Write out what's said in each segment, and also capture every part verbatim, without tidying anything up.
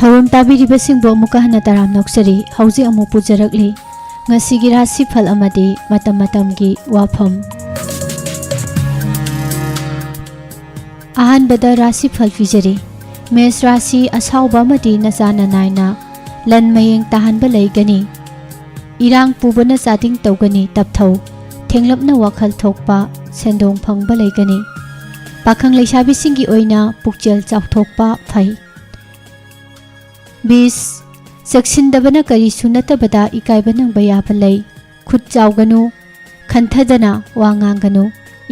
ꯊꯧꯔꯝ ꯇꯥꯕꯤꯔꯤꯕꯁꯤꯡꯕꯨ ꯑꯃꯨꯛꯀ ꯍꯟꯅ ꯇꯔꯥꯝꯅ ꯑꯣꯛꯆꯔꯤ꯫ ꯍꯧꯖꯤꯛ ꯑꯃꯨꯛ ꯄꯨꯖꯔꯛꯂꯤ ꯉꯁꯤꯒꯤ ꯔꯥꯁꯤꯐꯜ ꯑꯃꯗꯤ ꯃꯇꯝ ꯃꯇꯝꯒꯤ ꯋꯥꯐꯝ꯫ ꯑꯍꯥꯟꯕꯗ ꯔꯥꯁꯤꯐꯜ ꯄꯤꯖꯔꯤ꯫ ꯃꯦꯁ ꯔꯥꯁꯤ ꯑꯁꯥꯎꯕ ꯑꯃꯗꯤ ꯅꯆꯥ ꯅꯅꯥꯏꯅ ꯂꯟ ꯃꯌꯦꯡ ꯇꯥꯍꯟꯕ ꯂꯩꯒꯅꯤ꯫ ꯏꯔꯥꯡ ꯄꯨꯕꯅ ꯆꯥꯗꯤꯡ ꯇꯧꯒꯅꯤ꯫ ꯇꯞꯊꯧ꯫ ꯊꯦꯡꯂꯞꯅ ꯋꯥꯈꯜ ꯊꯣꯛꯄ ꯁꯦꯟꯗꯣꯡ ꯐꯪꯕ ꯂꯩꯒꯅꯤ꯫ ꯄꯥꯈꯪ ꯂꯩꯁꯥꯕꯤꯁꯤꯡꯒꯤ ꯑꯣꯏꯅ ꯄꯨꯛꯆꯦꯜ ꯆꯥꯎꯊꯣꯛꯄ ꯐꯩ꯫ ꯕꯤꯁ, ꯆꯦꯛꯁꯤꯟꯗꯕꯅ ꯀꯔꯤꯁꯨ ꯅꯠꯇꯕꯗ ꯏꯀꯥꯏꯕ ꯅꯪꯕ ꯌꯥꯕ ꯂꯩ꯫ ꯈꯨꯠ ꯆꯥꯎꯒꯅꯨ, ꯈꯟꯊꯗꯅ ꯋꯥ ꯉꯥꯡꯒꯅꯨ꯫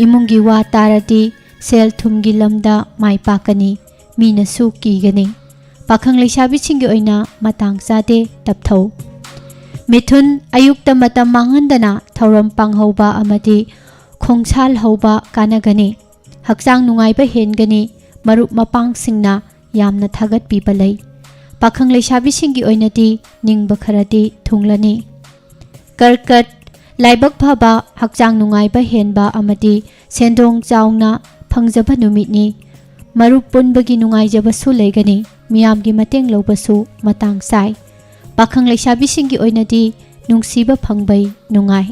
ꯏꯃꯨꯡꯒꯤ ꯋꯥ ꯇꯥꯔꯗꯤ ꯁꯦꯜ ꯊꯨꯝꯒꯤ ꯂꯝꯗ ꯃꯥꯏ ꯄꯥꯛꯀꯅꯤ, ꯃꯤꯅꯁꯨ ꯀꯤꯒꯅꯤ꯫ ꯄꯥꯈꯪ ꯂꯩꯁꯥꯕꯤꯁꯤꯡꯒꯤ ꯑꯣꯏꯅ ꯃꯇꯥꯡ ꯆꯥꯗꯦ, ꯇꯞꯊꯧ꯫ ꯃꯤꯊꯨꯟ, ꯑꯌꯨꯛꯇ ꯃꯇꯝ ꯃꯥꯡꯍꯟꯗꯅ ꯊꯧꯔꯝ ꯄꯥꯡꯍꯧꯕ ꯑꯃꯗꯤ ꯈꯣꯡꯁꯥꯜ ꯍꯧꯕ ꯀꯥꯟꯅꯒꯅꯤ꯫ ꯍꯛꯆꯥꯡ ꯅꯨꯡꯉꯥꯏꯕ ꯍꯦꯟꯒꯅꯤ꯫ ꯃꯔꯨꯞ ꯃꯄꯥꯡꯁꯤꯡꯅ ꯌꯥꯝꯅ ꯊꯥꯒꯠꯄꯤꯕ ꯂꯩ꯫ ꯄꯥꯈꯪ ꯂꯩꯁꯥꯕꯤꯁꯤꯡꯒꯤ ꯑꯣꯏꯅꯗꯤ ꯅꯤꯡꯕ ꯈꯔꯗꯤ ꯊꯨꯡꯂꯅꯤ꯫ ꯀꯔꯀꯠ, ꯂꯥꯏꯕꯛ ꯐꯕ, ꯍꯛꯆꯥꯡ ꯅꯨꯡꯉꯥꯏꯕ ꯍꯦꯟꯕ ꯑꯃꯗꯤ ꯁꯦꯟꯗꯣꯡ ꯆꯥꯎꯅ ꯐꯪꯖꯕ ꯅꯨꯃꯤꯠꯅꯤ꯫ ꯃꯔꯨꯞ ꯄꯨꯟꯕꯒꯤ ꯅꯨꯡꯉꯥꯏꯖꯕꯁꯨ ꯂꯩꯒꯅꯤ꯫ ꯃꯤꯌꯥꯝꯒꯤ ꯃꯇꯦꯡ ꯂꯧꯕꯁꯨ ꯃꯇꯥꯡ ꯆꯥꯏ꯫ ꯄꯥꯈꯪ ꯂꯩꯁꯥꯕꯤꯁꯤꯡꯒꯤ ꯑꯣꯏꯅꯗꯤ ꯅꯨꯡꯁꯤꯕ ꯐꯪꯕꯩ ꯅꯨꯡꯉꯥꯏ꯫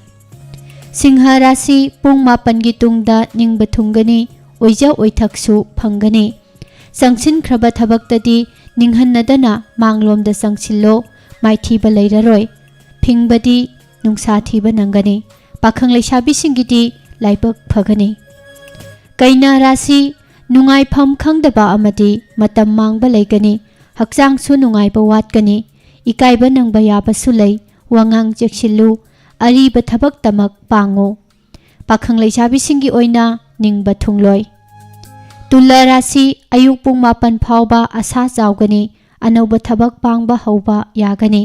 ꯁꯤꯡꯍ ꯔꯥꯁꯤ, ꯄꯨꯡ ꯃꯥꯄꯟꯒꯤ ꯇꯨꯡꯗ ꯅꯤꯡꯕ ꯊꯨꯡꯒꯅꯤ, ꯑꯣꯏꯖ ꯑꯣꯏꯊꯛꯁꯨ ꯐꯪꯒꯅꯤ꯫ ꯆꯪꯁꯤꯟꯈ꯭ꯔꯕ ꯊꯕꯛꯇꯗꯤ ꯅꯤꯡꯍꯟꯅꯗꯅ ꯃꯥꯡꯂꯣꯝꯗ ꯆꯪꯁꯤꯜꯂꯣ, ꯃꯥꯏꯊꯤꯕ ꯂꯩꯔꯔꯣꯏ꯫ ꯐꯤꯡꯕꯗꯤ ꯅꯨꯡꯁꯥ ꯊꯤꯕ ꯅꯪꯒꯅꯤ꯫ ꯄꯥꯈꯪ ꯂꯩꯁꯥꯕꯤꯁꯤꯡꯒꯤꯗꯤ ꯂꯥꯏꯕꯛ ꯐꯒꯅꯤ꯫ ꯀꯩꯅꯥ ꯔꯥꯁꯤ, ꯅꯨꯡꯉꯥꯏꯐꯝ ꯈꯪꯗꯕ ꯑꯃꯗꯤ ꯃꯇꯝ ꯃꯥꯡꯕ ꯂꯩꯒꯅꯤ꯫ ꯍꯛꯆꯥꯡꯁꯨ ꯅꯨꯡꯉꯥꯏꯕ ꯋꯥꯠꯀꯅꯤ꯫ ꯏꯀꯥꯏꯕ ꯅꯪꯕ ꯌꯥꯕꯁꯨ ꯂꯩ꯫ ꯋꯥꯉꯥꯡ ꯆꯦꯛꯁꯤꯜꯂꯨ꯫ ꯑꯔꯤꯕ ꯊꯕꯛꯇꯃꯛ ꯄꯥꯡꯉꯨ꯫ ꯄꯥꯈꯪ ꯂꯩꯁꯥꯕꯤꯁꯤꯡꯒꯤ ꯑꯣꯏꯅ ꯅꯤꯡꯕ ꯊꯨꯡꯂꯣꯏ꯫ ꯇꯨꯂꯥ ꯔꯥꯁꯤ, ꯑꯌꯨꯛ ꯄꯨꯡ ꯃꯥꯄꯟ ꯐꯥꯎꯕ ꯑꯁꯥ ꯆꯥꯎꯒꯅꯤ꯫ ꯑꯅꯧꯕ ꯊꯕꯛ ꯄꯥꯡꯕ ꯍꯧꯕ ꯌꯥꯒꯅꯤ꯫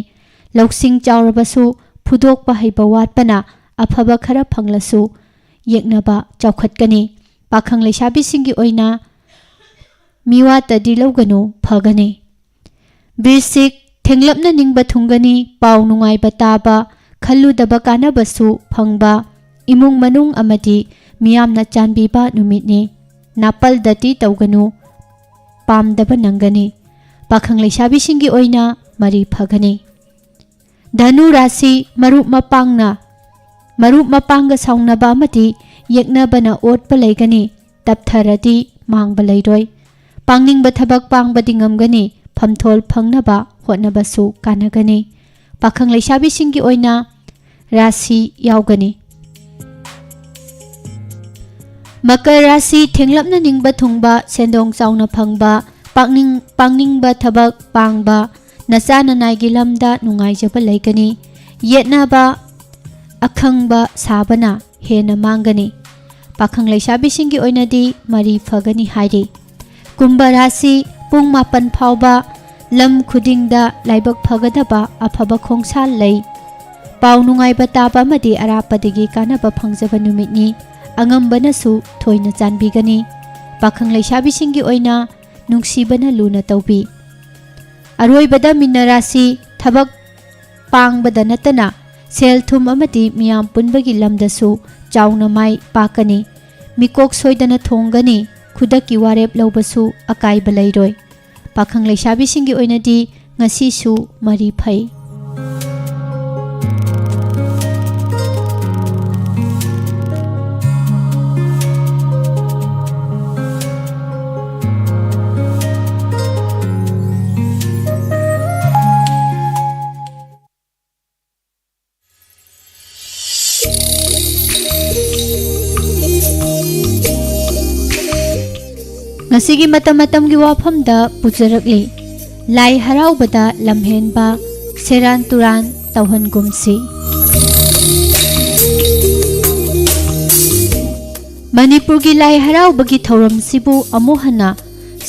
ꯂꯧꯁꯤꯡ ꯆꯥꯎꯔꯕꯁꯨ ꯐꯨꯗꯣꯛꯄ ꯍꯩꯕ ꯋꯥꯠꯄꯅ ꯑꯐꯕ ꯈꯔ ꯐꯪꯂꯁꯨ ꯌꯦꯛꯅꯕ ꯆꯥꯎꯈꯠꯀꯅꯤ꯫ ꯄꯥꯈꯪ ꯂꯩꯁꯥꯕꯤꯁꯤꯡꯒꯤ ꯑꯣꯏꯅ ꯃꯤꯋꯥꯇꯗꯤ ꯂꯧꯒꯅꯨ, ꯐꯒꯅꯤ꯫ ꯕꯤꯔꯁꯤꯛ, ꯊꯦꯡꯂꯞꯅ ꯅꯤꯡꯕ ꯊꯨꯡꯒꯅꯤ, ꯄꯥꯎ ꯅꯨꯡꯉꯥꯏꯕ ꯇꯥꯕ, ꯈꯜꯂꯨꯗꯕ ꯀꯥꯟꯅꯕꯁꯨ ꯐꯪꯕ, ꯏꯃꯨꯡ ꯃꯅꯨꯡ ꯑꯃꯗꯤ ꯃꯤꯌꯥꯝꯅ ꯆꯥꯟꯕꯤꯕ ꯅꯨꯃꯤꯠꯅꯤ꯫ ꯅꯥꯄꯜꯗꯗꯤ ꯇꯧꯒꯅꯨ, ꯄꯥꯝꯗꯕ ꯅꯪꯒꯅꯤ꯫ ꯄꯥꯈꯪ ꯂꯩꯁꯥꯕꯤꯁꯤꯡꯒꯤ ꯑꯣꯏꯅ ꯃꯔꯤ ꯐꯒꯅꯤ꯫ ꯙꯅꯨ ꯔꯥꯁꯤ, ꯃꯔꯨꯞ ꯃꯄꯥꯡꯅ, ꯃꯔꯨꯞ ꯃꯄꯥꯡꯒ ꯁꯥꯎꯅꯕ ꯑꯃꯗꯤ ꯌꯦꯛꯅꯕꯅ ꯑꯣꯠꯄ ꯂꯩꯒꯅꯤ꯫ ꯇꯞꯊꯔꯗꯤ ꯃꯥꯡꯕ ꯂꯩꯔꯣꯏ꯫ ꯄꯥꯡꯅꯤꯡꯕ ꯊꯕꯛ ꯄꯥꯡꯕꯗꯤ ꯉꯝꯒꯅꯤ꯫ ꯐꯝꯊꯣꯜ ꯐꯪꯅꯕ ꯍꯣꯠꯅꯕꯁꯨ ꯀꯥꯟꯅꯒꯅꯤ꯫ ꯄꯥꯈꯪ ꯂꯩꯁꯥꯕꯤꯁꯤꯡꯒꯤ ꯑꯣꯏꯅ ꯔꯥꯁꯤ ꯌꯥꯎꯒꯅꯤ꯫ ꯃꯀꯔ ꯔꯥꯁꯤ, ꯊꯦꯡꯂꯞꯅ ꯅꯤꯡꯕ ꯊꯨꯡꯕ, ꯁꯦꯟꯗꯣꯡ ꯆꯥꯎꯅ ꯐꯪꯕ, ꯄꯥꯛꯅꯤꯡ-, ꯄꯥꯡꯅꯤꯡꯕ ꯊꯕꯛ ꯄꯥꯡꯕ, ꯅꯆꯥ ꯅꯅꯥꯏꯒꯤ ꯂꯝꯗ ꯅꯨꯡꯉꯥꯏꯖꯕ ꯂꯩꯒꯅꯤ꯫ ꯌꯦꯠꯅꯕ ꯑꯈꯪꯕ ꯁꯥꯕꯅ ꯍꯦꯟꯅ ꯃꯥꯡꯒꯅꯤ꯫ ꯄꯥꯈꯪ ꯂꯩꯁꯥꯕꯤꯁꯤꯡꯒꯤ ꯑꯣꯏꯅꯗꯤ ꯃꯔꯤ ꯐꯒꯅꯤ ꯍꯥꯏꯔꯤ꯫ ꯀꯨꯝꯚ ꯔꯥꯁꯤ, ꯄꯨꯡ ꯃꯥꯄꯟ ꯐꯥꯎꯕ ꯂꯝ ꯈꯨꯗꯤꯡꯗ ꯂꯥꯏꯕꯛ ꯐꯒꯗꯕ ꯑꯐꯕ ꯈꯣꯡꯁꯥꯜ ꯂꯩ꯫ ꯄꯥꯎ ꯅꯨꯡꯉꯥꯏꯕ ꯇꯥꯕ ꯑꯃꯗꯤ ꯑꯔꯥꯞꯄꯗꯒꯤ ꯀꯥꯟꯅꯕ ꯐꯪꯖꯕ ꯅꯨꯃꯤꯠꯅꯤ꯫ ꯑꯉꯝꯕꯅꯁꯨ ꯊꯣꯏꯅ ꯆꯥꯟꯕꯤꯒꯅꯤ꯫ ꯄꯥꯈꯪ ꯂꯩꯁꯥꯕꯤꯁꯤꯡꯒꯤ ꯑꯣꯏꯅ ꯅꯨꯡꯁꯤꯕꯅ ꯂꯨꯅ ꯇꯧꯕꯤ꯫ ꯑꯔꯣꯏꯕꯗ ꯃꯤꯅ ꯔꯥꯁꯤ, ꯊꯕꯛ ꯄꯥꯡꯕꯗ ꯅꯠꯇꯅ ꯁꯦꯜ ꯊꯨꯝ ꯑꯃꯗꯤ ꯃꯤꯌꯥꯝ ꯄꯨꯟꯕꯒꯤ ꯂꯝꯗꯁꯨ ꯆꯥꯎꯅ ꯃꯥꯏ ꯄꯥꯛꯀꯅꯤ꯫ ꯃꯤꯀꯣꯛ ꯁꯣꯏꯗꯅ ꯊꯣꯡꯒꯅꯤ꯫ ꯈꯨꯗꯛꯀꯤ ꯋꯥꯔꯦꯞ ꯂꯧꯕꯁꯨ ꯑꯀꯥꯏꯕ ꯂꯩꯔꯣꯏ꯫ ꯄꯥꯈꯪ ꯂꯩꯁꯥꯕꯤꯁꯤꯡꯒꯤ ꯑꯣꯏꯅꯗꯤ ꯉꯁꯤꯁꯨ ꯃꯔꯤ ꯐꯩ꯫ ꯉꯁꯤꯒꯤ ꯃꯇꯝ ꯃꯇꯝꯒꯤ ꯋꯥꯐꯝꯗ ꯄꯨꯖꯔꯛꯂꯤ꯫ ꯂꯥꯏ ꯍꯔꯥꯎꯕꯗ ꯂꯝꯍꯦꯟꯕ ꯁꯦꯔꯥꯟ ꯇꯨꯔꯥꯟ ꯇꯧꯍꯟꯒꯨꯝꯁꯤ꯫ ꯃꯅꯤꯄꯨꯔꯒꯤ ꯂꯥꯏ ꯍꯔꯥꯎꯕꯒꯤ ꯊꯧꯔꯝꯁꯤꯕꯨ ꯑꯃꯨꯛ ꯍꯟꯅ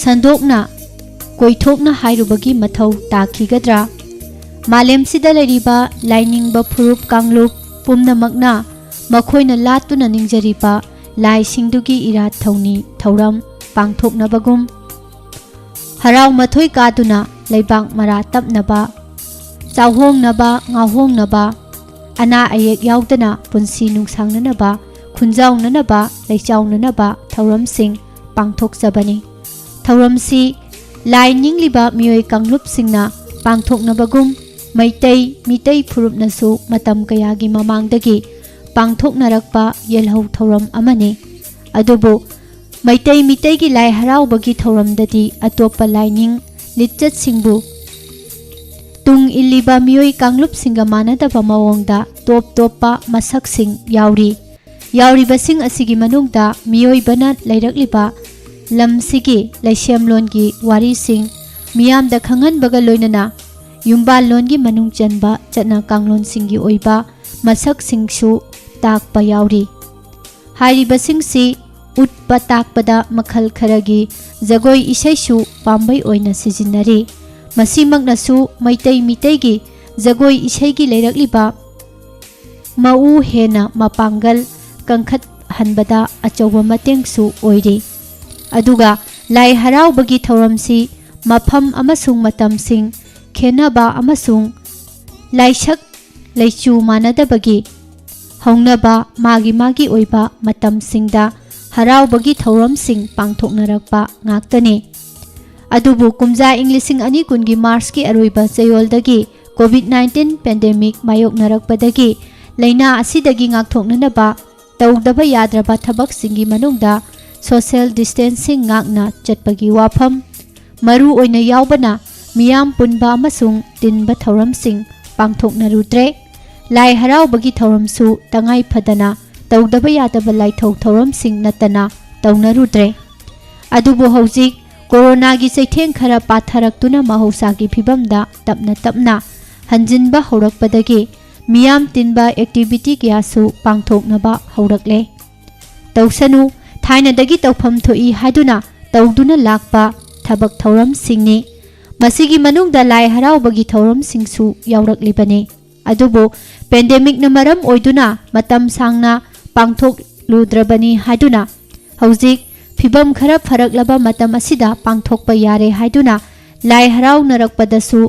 ꯁꯟꯗꯣꯛꯅ ꯀꯣꯏꯊꯣꯛꯅ ꯍꯥꯏꯔꯨꯕꯒꯤ ꯃꯊꯧ ꯇꯥꯈꯤꯒꯗ꯭ꯔꯥ? ꯃꯥꯂꯦꯝꯁꯤꯗ ꯂꯩꯔꯤꯕ ꯂꯥꯏꯅꯤꯡꯕ ꯐꯨꯔꯨꯞ ꯀꯥꯡꯂꯨꯞ ꯄꯨꯝꯅꯃꯛꯅ ꯃꯈꯣꯏꯅ ꯂꯥꯠꯇꯨꯅ ꯅꯤꯡꯖꯔꯤꯕ ꯂꯥꯏꯁꯤꯡꯗꯨꯒꯤ ꯏꯔꯥꯠ ꯊꯧꯅꯤ ꯊꯧꯔꯝ ꯄꯥꯡꯊꯣꯛꯅꯕꯒꯨꯝ, ꯍꯔꯥꯎ ꯃꯊꯣꯏ ꯀꯥꯗꯨꯅ ꯂꯩꯕꯥꯛ ꯃꯔꯥ ꯇꯞꯅꯕ, ꯆꯥꯎꯍꯣꯡꯅꯕ, ꯉꯥꯎꯍꯣꯡꯅꯕ, ꯑꯅꯥ ꯑꯌꯦꯛ ꯌꯥꯎꯗꯅ ꯄꯨꯟꯁꯤ ꯅꯨꯡꯁꯥꯡꯅꯅꯕ, ꯈꯨꯟꯖꯥꯎꯅꯅꯕ, ꯂꯩꯆꯥꯎꯅꯅꯕ ꯊꯧꯔꯝꯁꯤꯡ ꯄꯥꯡꯊꯣꯛꯆꯕꯅꯤ꯫ ꯊꯧꯔꯝꯁꯤ ꯂꯥꯏ ꯅꯤꯡꯂꯤꯕ ꯃꯤꯑꯣꯏ ꯀꯥꯡꯂꯨꯞꯁꯤꯡꯅ ꯄꯥꯡꯊꯣꯛꯅꯕꯒꯨꯝ, ꯃꯩꯇꯩ ꯃꯤꯇꯩ ꯐꯨꯔꯨꯞꯅꯁꯨ ꯃꯇꯝ ꯀꯌꯥꯒꯤ ꯃꯃꯥꯡꯗꯒꯤ ꯄꯥꯡꯊꯣꯛꯅꯔꯛꯄ ꯌꯦꯜꯍꯧ ꯊꯧꯔꯝ ꯑꯃꯅꯤ꯫ ꯑꯗꯨꯕꯨ ꯃꯩꯇꯩ ꯃꯤꯇꯩꯒꯤ ꯂꯥꯏ ꯍꯔꯥꯎꯕꯒꯤ ꯊꯧꯔꯝꯗꯗꯤ ꯑꯇꯣꯞꯄ ꯂꯥꯏꯅꯤꯡ ꯂꯤꯆꯠꯁꯤꯡꯕꯨ ꯇꯨꯡ ꯏꯜꯂꯤꯕ ꯃꯤꯑꯣꯏ ꯀꯥꯡꯂꯨꯞꯁꯤꯡꯒ ꯃꯥꯟꯅꯗꯕ ꯃꯑꯣꯡꯗ ꯇꯣꯞ ꯇꯣꯞꯄ ꯃꯁꯛꯁꯤꯡ ꯌꯥꯎꯔꯤ꯫ ꯌꯥꯎꯔꯤꯕꯁꯤꯡ ꯑꯁꯤꯒꯤ ꯃꯅꯨꯡꯗ ꯃꯤꯑꯣꯏꯕꯅ ꯂꯩꯔꯛꯂꯤꯕ ꯂꯝꯁꯤꯒꯤ ꯂꯩꯁꯦꯝꯂꯣꯟꯒꯤ ꯋꯥꯔꯤꯁꯤꯡ ꯃꯤꯌꯥꯝꯗ ꯈꯪꯍꯟꯕꯒ ꯂꯣꯏꯅꯅ ꯌꯨꯝꯕꯥꯜꯂꯣꯟꯒꯤ ꯃꯅꯨꯡ ꯆꯟꯕ ꯆꯠꯅ ꯀꯥꯡꯂꯣꯟꯁꯤꯡꯒꯤ ꯑꯣꯏꯕ ꯃꯁꯛꯁꯤꯡꯁꯨ ꯇꯥꯛꯄ ꯌꯥꯎꯔꯤ꯫ ꯍꯥꯏꯔꯤꯕꯁꯤꯡꯁꯤ ꯎꯠꯄ ꯇꯥꯛꯄꯗ ꯃꯈꯜ ꯈꯔꯒꯤ ꯖꯒꯣꯏ ꯏꯁꯩꯁꯨ ꯄꯥꯝꯕꯩ ꯑꯣꯏꯅ ꯁꯤꯖꯤꯟꯅꯔꯤ꯫ ꯃꯁꯤꯃꯛꯅꯁꯨ ꯃꯩꯇꯩ ꯃꯤꯇꯩꯒꯤ ꯖꯒꯣꯏ ꯏꯁꯩꯒꯤ ꯂꯩꯔꯛꯂꯤꯕ ꯃꯎ ꯍꯦꯟꯅ ꯃꯄꯥꯡꯒꯜ ꯀꯟꯈꯠꯍꯟꯕꯗ ꯑꯆꯧꯕ ꯃꯇꯦꯡꯁꯨ ꯑꯣꯏꯔꯤ꯫ ꯑꯗꯨꯒ ꯂꯥꯏ ꯍꯔꯥꯎꯕꯒꯤ ꯊꯧꯔꯝꯁꯤ ꯃꯐꯝ ꯑꯃꯁꯨꯡ ꯃꯇꯝꯁꯤꯡ ꯈꯦꯟꯅꯕ ꯑꯃꯁꯨꯡ ꯂꯥꯏꯁꯛ ꯂꯩꯆꯨ ꯃꯥꯟꯅꯗꯕꯒꯤ ꯍꯧꯅꯕ ꯃꯥꯒꯤ ꯃꯥꯒꯤ ꯑꯣꯏꯕ ꯃꯇꯝꯁꯤꯡꯗ ꯍꯔꯥꯎꯕꯒꯤ ꯊꯧꯔꯝꯁꯤꯡ ꯄꯥꯡꯊꯣꯛꯅꯔꯛꯄ ꯉꯥꯛꯇꯅꯤ꯫ ꯑꯗꯨꯕꯨ ꯀꯨꯝꯖꯥ ꯏꯪ ꯂꯤꯁꯤꯡ ꯑꯅꯤ ꯀꯨꯟꯒꯤ ꯃꯥꯔꯆꯀꯤ ꯑꯔꯣꯏꯕ ꯆꯌꯣꯜꯗꯒꯤ COVID nineteen pandemic ꯃꯥꯌꯣꯛꯅꯔꯛꯄꯗꯒꯤ ꯂꯥꯏꯅꯥ ꯑꯁꯤꯗꯒꯤ ꯉꯥꯛꯊꯣꯛꯅꯅꯕ ꯇꯧꯗꯕ ꯌꯥꯗ꯭ꯔꯕ ꯊꯕꯛꯁꯤꯡꯒꯤ ꯃꯅꯨꯡꯗ social distancing ꯉꯥꯛꯅ ꯆꯠꯄꯒꯤ ꯋꯥꯐꯝ ꯃꯔꯨ ꯑꯣꯏꯅ ꯌꯥꯎꯕꯅ ꯃꯤꯌꯥꯝ ꯄꯨꯟꯕ ꯑꯃꯁꯨꯡ ꯇꯤꯟꯕ ꯊꯧꯔꯝꯁꯤꯡ ꯄꯥꯡꯊꯣꯛꯅꯔꯨꯗ꯭ꯔꯦ꯫ ꯂꯥꯏ ꯍꯔꯥꯎꯕꯒꯤ ꯊꯧꯔꯝꯁꯨ ꯇꯉꯥꯏ ꯐꯗꯅ ꯇꯧꯗꯕ ꯌꯥꯗꯕ ꯂꯥꯏꯊꯧ ꯊꯧꯔꯝꯁꯤꯡ ꯅꯠꯇꯅ ꯇꯧꯅꯔꯨꯗ꯭ꯔꯦ꯫ ꯑꯗꯨꯕꯨ ꯍꯧꯖꯤꯛ ꯀꯣꯔꯣꯅꯥꯒꯤ ꯆꯩꯊꯦꯡ ꯈꯔ ꯄꯥꯊꯔꯛꯇꯨꯅ ꯃꯍꯧꯁꯥꯒꯤ ꯐꯤꯕꯝꯗ ꯇꯞꯅ ꯇꯞꯅ ꯍꯟꯖꯤꯟꯕ ꯍꯧꯔꯛꯄꯗꯒꯤ ꯃꯤꯌꯥꯝ ꯇꯤꯟꯕ activity ꯀꯌꯥꯁꯨ ꯄꯥꯡꯊꯣꯛꯅꯕ ꯍꯧꯔꯛꯂꯦ꯫ ꯇꯧꯁꯅꯨ, ꯊꯥꯏꯅꯗꯒꯤ ꯇꯧꯐꯝ ꯊꯣꯛꯏ ꯍꯥꯏꯗꯨꯅ ꯇꯧꯗꯨꯅ ꯂꯥꯛꯄ ꯊꯕꯛ ꯊꯧꯔꯝꯁꯤꯡꯅꯤ꯫ ꯃꯁꯤꯒꯤ ꯃꯅꯨꯡꯗ ꯂꯥꯏ ꯍꯔꯥꯎꯕꯒꯤ ꯊꯧꯔꯝꯁꯤꯡꯁꯨ ꯌꯥꯎꯔꯛꯂꯤꯕꯅꯤ꯫ ꯑꯗꯨꯕꯨ pandemicꯅ ꯃꯔꯝ ꯑꯣꯏꯗꯨꯅ ꯃꯇꯝ ꯁꯥꯡꯅ ꯄꯥꯡꯊꯣꯛꯂꯨꯗ꯭ꯔꯕꯅꯤ ꯍꯥꯏꯗꯨꯅ ꯍꯧꯖꯤꯛ ꯐꯤꯕꯝ ꯈꯔ ꯐꯔꯛꯂꯕ ꯃꯇꯝ ꯑꯁꯤꯗ ꯄꯥꯡꯊꯣꯛꯄ ꯌꯥꯔꯦ ꯍꯥꯏꯗꯨꯅ ꯂꯥꯏ ꯍꯔꯥꯎꯅꯔꯛꯄꯗꯁꯨ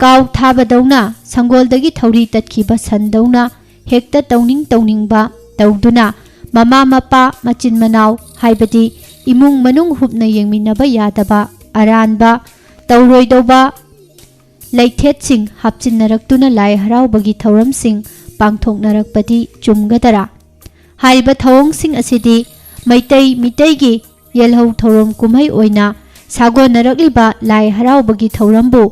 ꯀꯥꯎ ꯊꯥꯕꯗꯧꯅ ꯁꯪꯒꯣꯜꯗꯒꯤ ꯊꯧꯔꯤ ꯇꯠꯈꯤꯕ ꯁꯟꯗꯧꯅ ꯍꯦꯛꯇ ꯇꯧꯅꯤꯡ ꯇꯧꯅꯤꯡꯕ ꯇꯧꯗꯨꯅ ꯃꯃꯥ ꯃꯄꯥ ꯃꯆꯤꯟ ꯃꯅꯥꯎ ꯍꯥꯏꯕꯗꯤ ꯏꯃꯨꯡ ꯃꯅꯨꯡ ꯍꯨꯞꯅ ꯌꯦꯡꯃꯤꯟꯅꯕ ꯌꯥꯗꯕ ꯑꯔꯥꯟꯕ, ꯇꯧꯔꯣꯏꯗꯧꯕ ꯂꯩꯊꯦꯠꯁꯤꯡ ꯍꯥꯞꯆꯤꯟꯅꯔꯛꯇꯨꯅ ꯂꯥꯏ ꯍꯔꯥꯎꯕꯒꯤ ꯊꯧꯔꯝꯁꯤꯡ ꯄꯥꯡꯊꯣꯛꯅꯔꯛꯄꯗꯤ ꯆꯨꯝꯒꯗꯔꯥ? ꯍꯥꯏꯔꯤꯕ ꯊꯧꯑꯣꯡꯁꯤꯡ ꯑꯁꯤꯗꯤ ꯃꯩꯇꯩ ꯃꯤꯇꯩꯒꯤ ꯌꯦꯜꯍꯧ ꯊꯧꯔꯝ ꯀꯨꯝꯍꯩ ꯑꯣꯏꯅ ꯁꯥꯒꯣꯟꯅꯔꯛꯂꯤꯕ ꯂꯥꯏ ꯍꯔꯥꯎꯕꯒꯤ ꯊꯧꯔꯝꯕꯨ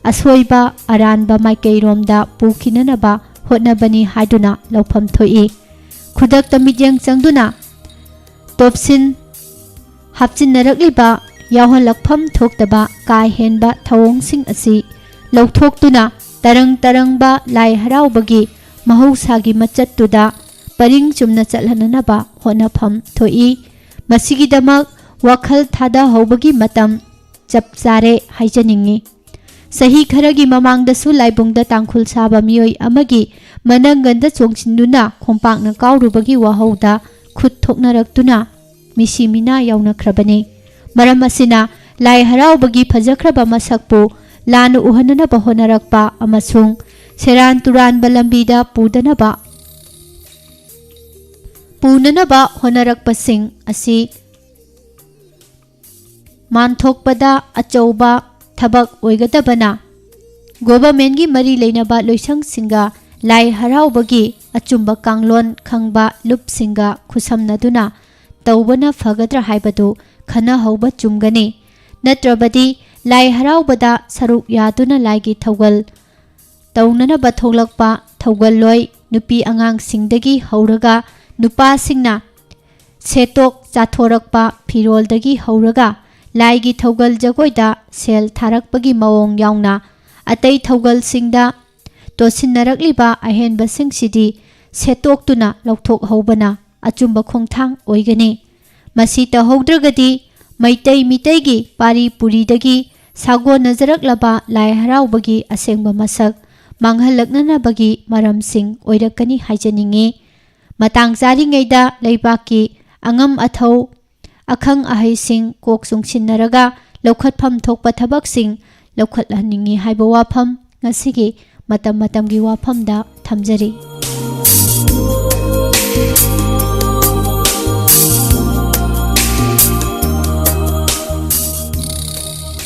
ꯑꯁꯣꯏꯕ ꯑꯔꯥꯟꯕ ꯃꯥꯏꯀꯩꯔꯣꯝꯗ ꯄꯨꯈꯤꯅꯅꯕ ꯍꯣꯠꯅꯕꯅꯤ ꯍꯥꯏꯗꯨꯅ ꯂꯧꯐꯝ ꯊꯣꯛꯏ꯫ ꯈꯨꯗꯛꯇ ꯃꯤꯠꯌꯦꯡ ꯆꯪꯗꯨꯅ ꯇꯣꯞꯁꯤꯟ ꯍꯥꯞꯆꯤꯟꯅꯔꯛꯂꯤꯕ ꯌꯥꯎꯍꯜꯂꯛꯐꯝ ꯊꯣꯛꯇꯕ ꯀꯥ ꯍꯦꯟꯕ ꯊꯧꯑꯣꯡꯁꯤꯡ ꯑꯁꯤ ꯂꯧꯊꯣꯛꯇꯨꯅ ꯇꯔꯪ ꯇꯔꯪꯕ ꯂꯥꯏ ꯍꯔꯥꯎꯕꯒꯤ ꯃꯍꯧꯁꯥꯒꯤ ꯃꯆꯠꯇꯨꯗ ꯄꯔꯤꯡ ꯆꯨꯝꯅ ꯆꯠꯍꯟꯅꯅꯕ ꯍꯣꯠꯅꯐꯝ ꯊꯣꯛꯏ꯫ ꯃꯁꯤꯒꯤꯗꯃꯛ ꯋꯥꯈꯜ ꯊꯥꯗꯍꯧꯕꯒꯤ ꯃꯇꯝ ꯆꯞ ꯆꯥꯔꯦ ꯍꯥꯏꯖꯅꯤꯡꯏ꯫ ꯆꯍꯤ ꯈꯔꯒꯤ ꯃꯃꯥꯡꯗꯁꯨ ꯂꯥꯏꯕꯨꯡꯗ ꯇꯥꯡꯈꯨꯜ ꯁꯥꯕ ꯃꯤꯑꯣꯏ ꯑꯃꯒꯤ ꯃꯅꯪꯒꯟꯗ ꯆꯣꯡꯁꯤꯟꯗꯨꯅ ꯈꯣꯡꯄꯥꯛꯅ ꯀꯥꯎꯔꯨꯕꯒꯤ ꯋꯥꯍꯧꯗ ꯈꯨꯠ ꯊꯣꯛꯅꯔꯛꯇꯨꯅ ꯃꯤꯁꯤ ꯃꯤꯅꯥ ꯌꯥꯎꯅꯈ꯭ꯔꯕꯅꯤ꯫ ꯃꯔꯝ ꯑꯁꯤꯅ ꯂꯥꯏ ꯍꯔꯥꯎꯕꯒꯤ ꯐꯖꯈ꯭ꯔꯕ ꯃꯁꯛꯄꯨ ꯂꯥꯟꯅ ꯎꯍꯟꯅꯅꯕ ꯍꯣꯠꯅꯔꯛꯄ ꯑꯃꯁꯨꯡ ꯁꯦꯔꯥꯟ ꯇꯨꯔꯥꯟꯕ ꯂꯝꯕꯤꯗ ꯄꯨꯗꯅꯕ, ꯄꯨꯅꯅꯕ ꯍꯣꯠꯅꯔꯛꯄꯁꯤꯡ ꯑꯁꯤ ꯃꯥꯟꯊꯣꯛꯄꯗ ꯑꯆꯧꯕ ꯊꯕꯛ ꯑꯣꯏꯒꯗꯕꯅ, ꯒꯣꯚꯔꯟꯃꯦꯟꯒꯤ ꯃꯔꯤ ꯂꯩꯅꯕ ꯂꯣꯏꯁꯪꯁꯤꯡꯒ ꯂꯥꯏ ꯍꯔꯥꯎꯕꯒꯤ ꯑꯆꯨꯝꯕ ꯀꯥꯡꯂꯣꯟ ꯈꯪꯕ ꯂꯨꯞꯁꯤꯡꯒ ꯈꯨꯠꯁꯝꯅꯗꯨꯅ ꯇꯧꯕꯅ ꯐꯒꯗ꯭ꯔꯥ ꯍꯥꯏꯕꯗꯨ ꯈꯟꯅꯍꯧꯕ ꯆꯨꯝꯒꯅꯤ꯫ ꯅꯠꯇ꯭ꯔꯕꯗꯤ ꯂꯥꯏ ꯍꯔꯥꯎꯕꯗ ꯁꯔꯨꯛ ꯌꯥꯗꯨꯅ ꯂꯥꯏꯒꯤ ꯊꯧꯒꯜ ꯇꯧꯅꯅꯕ ꯊꯣꯛꯂꯛꯄ ꯊꯧꯒꯜꯂꯣꯏ ꯅꯨꯄꯤ ꯑꯉꯥꯡꯁꯤꯡꯗꯒꯤ ꯍꯧꯔꯒ ꯅꯨꯄꯥꯁꯤꯡꯅ ꯁꯦꯠꯇꯣꯛ ꯆꯥꯊꯣꯔꯛꯄ ꯐꯤꯔꯣꯜꯗꯒꯤ ꯍꯧꯔꯒ ꯂꯥꯏꯒꯤ ꯊꯧꯒꯜ ꯖꯒꯣꯏꯗ ꯁꯦꯜ ꯊꯥꯔꯛꯄꯒꯤ ꯃꯑꯣꯡ ꯌꯥꯎꯅ ꯑꯇꯩ ꯊꯧꯒꯜꯁꯤꯡꯗ ꯇꯣꯠꯁꯤꯟꯅꯔꯛꯂꯤꯕ ꯑꯍꯦꯟꯕꯁꯤꯡꯁꯤꯗꯤ ꯁꯦꯠꯇꯣꯛꯇꯨꯅ ꯂꯧꯊꯣꯛꯍꯧꯕꯅ ꯑꯆꯨꯝꯕ ꯈꯣꯡꯊꯥꯡ ꯑꯣꯏꯒꯅꯤ꯫ ꯃꯁꯤ ꯇꯧꯍꯧꯗ꯭ꯔꯒꯗꯤ ꯃꯩꯇꯩ ꯃꯤꯇꯩꯒꯤ ꯄꯥꯔꯤ ꯄꯨꯔꯤꯗꯒꯤ ꯁꯥꯒꯣꯟꯅꯖꯔꯛꯂꯕ ꯂꯥꯏ ꯍꯔꯥꯎꯕꯒꯤ ꯑꯁꯦꯡꯕ ꯃꯁꯛ ꯃꯥꯡꯍꯜꯂꯛꯅꯅꯕꯒꯤ ꯃꯔꯝꯁꯤꯡ ꯑꯣꯏꯔꯛꯀꯅꯤ ꯍꯥꯏꯖꯅꯤꯡꯏ꯫ ꯃꯇꯥꯡ ꯆꯥꯔꯤꯉꯩꯗ ꯂꯩꯕꯥꯛꯀꯤ ꯑꯉꯝ ꯑꯊꯧ, ꯑꯈꯪ ꯑꯍꯩꯁꯤꯡ ꯀꯣꯛ ꯆꯨꯡꯁꯤꯟꯅꯔꯒ ꯂꯧꯈꯠꯐꯝ ꯊꯣꯛꯄ ꯊꯕꯛꯁꯤꯡ ꯂꯧꯈꯠꯍꯟꯅꯤꯡꯏ ꯍꯥꯏꯕ ꯋꯥꯐꯝ ꯉꯁꯤꯒꯤ ꯃꯇꯝ ꯃꯇꯝꯒꯤ ꯋꯥꯐꯝꯗ ꯊꯝꯖꯔꯤ꯫